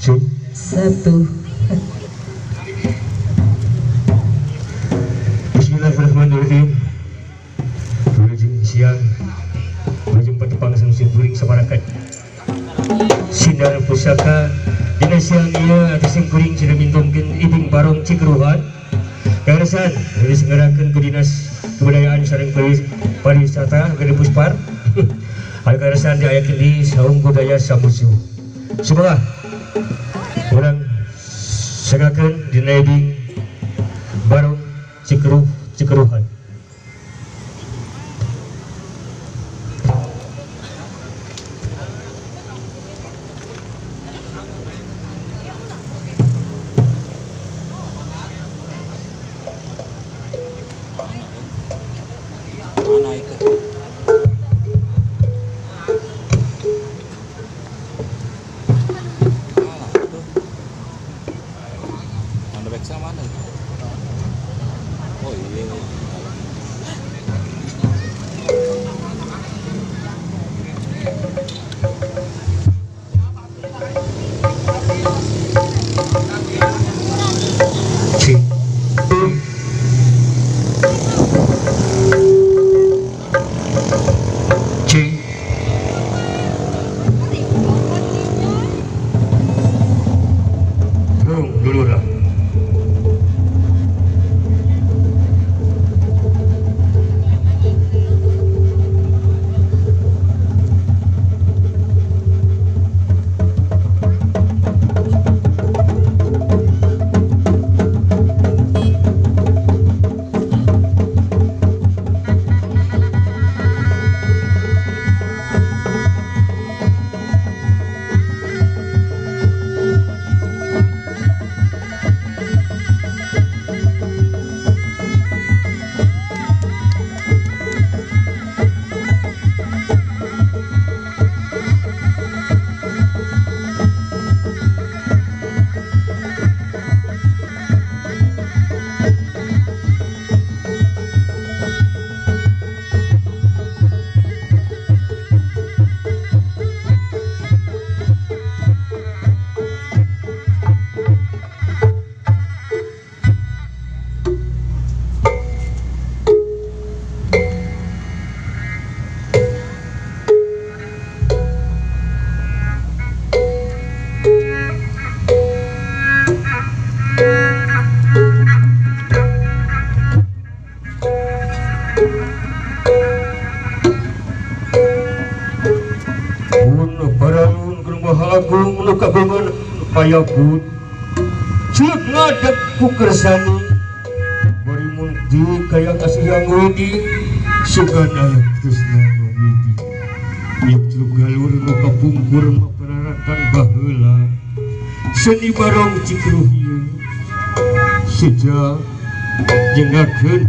Cek. Satu. Bismillahirrahmanirrahim. Wilujeng siang, wilujeng patepang sareng simkuring sabarakat Sindang Pusaka. Dina siang ieu atuh simkuring sudah mintonkeun ibing barong Cikeruhan. Kaleresan diselenggarakeun ku Dinas Kebudayaan sareng Pariwisata Gede Puspar. Anu kaleresan diayakeun di Saung Budaya Samusu. Semoga urang sengakeun dina ibing barong Cikeruh Cikeruhan. Mana itu? Mana itu? Mana backsa mana itu? Oh iya. Cik. Cik. Dong, dulu lah. Mun paralun Gunung Maha Agung nu kagungan payabun. Ceuk ngadeg ku kersani. Bari mun di kaya kasih yang wedi sugan aya tresna nu widi. Ieu ceuk galur nu kapungkur mah pararatan baheula. Seni barong Cikeruh ieu seja jengakeun